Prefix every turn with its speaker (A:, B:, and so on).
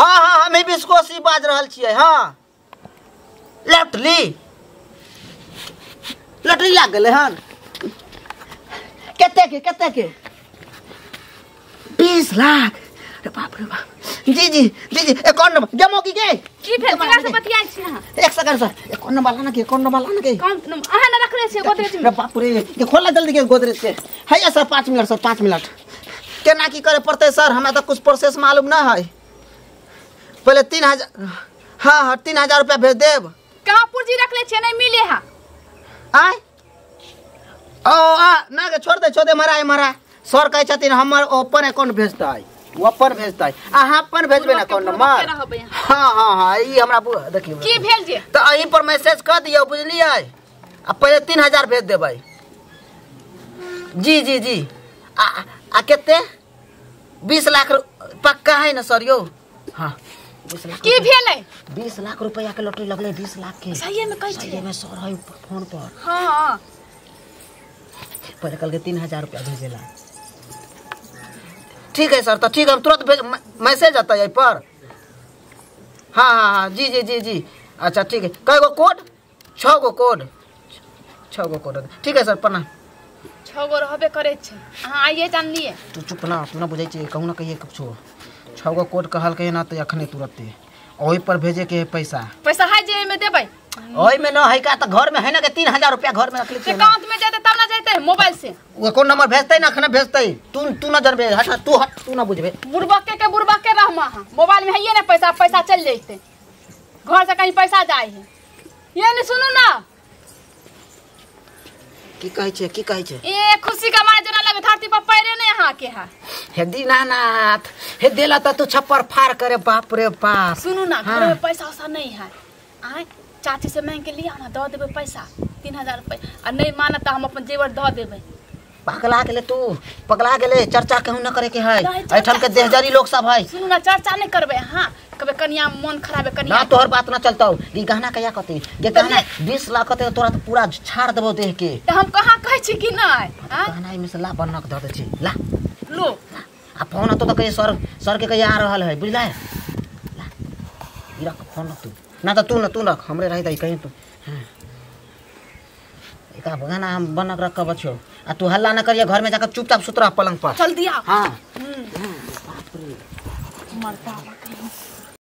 A: हाँ हाँ हम ही बिस्कोसी बाज रहल छियै। हाँ लॉटरी लॉटरी लाग गेलै हन। कते के कते के? 20 लाख। अरे बाप रे बाप। जी जी जी जी अकाउंट नंबर जमो की के
B: की भेल? केकरा से बतियाइ छी अहाँ?
A: एक सेकंड सर, अकाउंट नंबर लाना के, अकाउंट नंबर लाना के।
B: अकाउंट नंबर अहाँ न रखले छियै गोदरेज में?
A: अरे बाप रे, के खोला जल्दी के गोदरेज के। हैया सर 5 मिनट सर, 5 मिनट। केना की करे पड़तै सर? हमरा तऽ कुछ प्रोसेस मालूम ना है। पहले 3000, हाँ हाँ 3000 रुपया भेज देब।
B: कहाँ पूंजी रखले छियै? नहीं मिले है।
A: आय ओ आ ना के छोड़ दे मरा मरा। सर कहै छथिन हमर ओपन अकाउंट भेजतै, ओ अपन भेजतै, अहाँ अपन भेजबै ना अकाउंट नंबर। हाँ हाँ हाँ ई हमरा देखियौ
B: की भेल जे
A: तऽ एहि पर मैसेज कऽ दियौ बुझलियै। आ पहिले 3000 भेज देबै। जी जी जी आ कते? 20 लाख पक्का है ना सर यौ? हाँ 20 लाख।
B: की भेलै?
A: 20 लाख रुपया के लॉटरी लगलै, 20 लाख के।
B: सही में कहै छियै?
A: सही में सर है फोन पर।
B: हाँ
A: पहले कल के 3000 रुपया भेजेला। ठीक है सर, तो ठीक है हम तुरंत भेज, मैसेज आता है पर। हाँ हाँ हाँ जी जी जी जी अच्छा ठीक है। कै गो कोड? 6 गो कोड, 6 गो कोड। ठीक है सर प्रणाम।
B: 6 गो रहबे करै छै, अहाँ आइए जानलियै।
A: तू चुप ना, तू ना बुझै छै, कहूँ ना कहिए कुछो। 6 गो कोड कहलकै ना तऽ अखने तुरंते ओहि पर भेजे के है पैसा।
B: पैसा है जे एहिमे देबै?
A: ओहि में न है का तऽ घर में है ना के 3000 रुपया घर में रखले छियै।
B: अकाउंट में जेतै तब ना जेतै मोबाइल से।
A: ओ अकाउंट नंबर भेजतै ना अखने भेजतै। तू तू ना जानबे, हट तू हट, तू ना बुझबे।
B: बुड़बके के बुड़बके रहमा अहाँ। मोबाइल में हैये ना पैसा, पैसा चल जैतै घर से कहीं पैसा जाय है। ये नहीं सुनू ना
A: की कहै छै, की कहै छै?
B: ए खुशी के मारे जेना लगे धरती पर पैरे नहीं अहाँ के है।
A: हे दीनानाथ, हे देला त तू छप्पर फाड़ करे। बाप रे बाप।
B: सुनू ना, घर में पैसा वैसा नहीं है। आय चाची से मांग के लिया ना, दऽ देबै पैसा 3000 रुपया। आ नहीं मानत हम अपन जेवर दऽ देबै।
A: पगला गेले तू, पगला गेले। चर्चा कहूँ न करे के है, एठाम के देहजरी लोग सब है।
B: सुनू ना, चर्चा नहीं करबै अहाँ। कबे कनिया मन खराब है कनिया
A: ना तोहर बात ना चलतौ। ई गहना कहिया कथी? ये गहना 20 लाख कते तोरा तो पूरा छाड़ देबौ देह के।
B: त हम कहाँ कहै छी कि नहीं?
A: गहना एमे से ला बनक द दै छी, ला
B: लो।
A: आ फोन तो त कहिए सर, सर के कहिए आ रहल है बुझलै। ला ई रख फोन तू ना त तू ना, तू रख हमरे रहि दई कहीं तू। हां एका गहना हम बनक रखब छौ। आ तू हल्ला ना करिए, घर में जाकर चुपचाप सुत रह पलंग पर।
B: चल दिया।
A: हां बाप रे
B: मरता कहीं।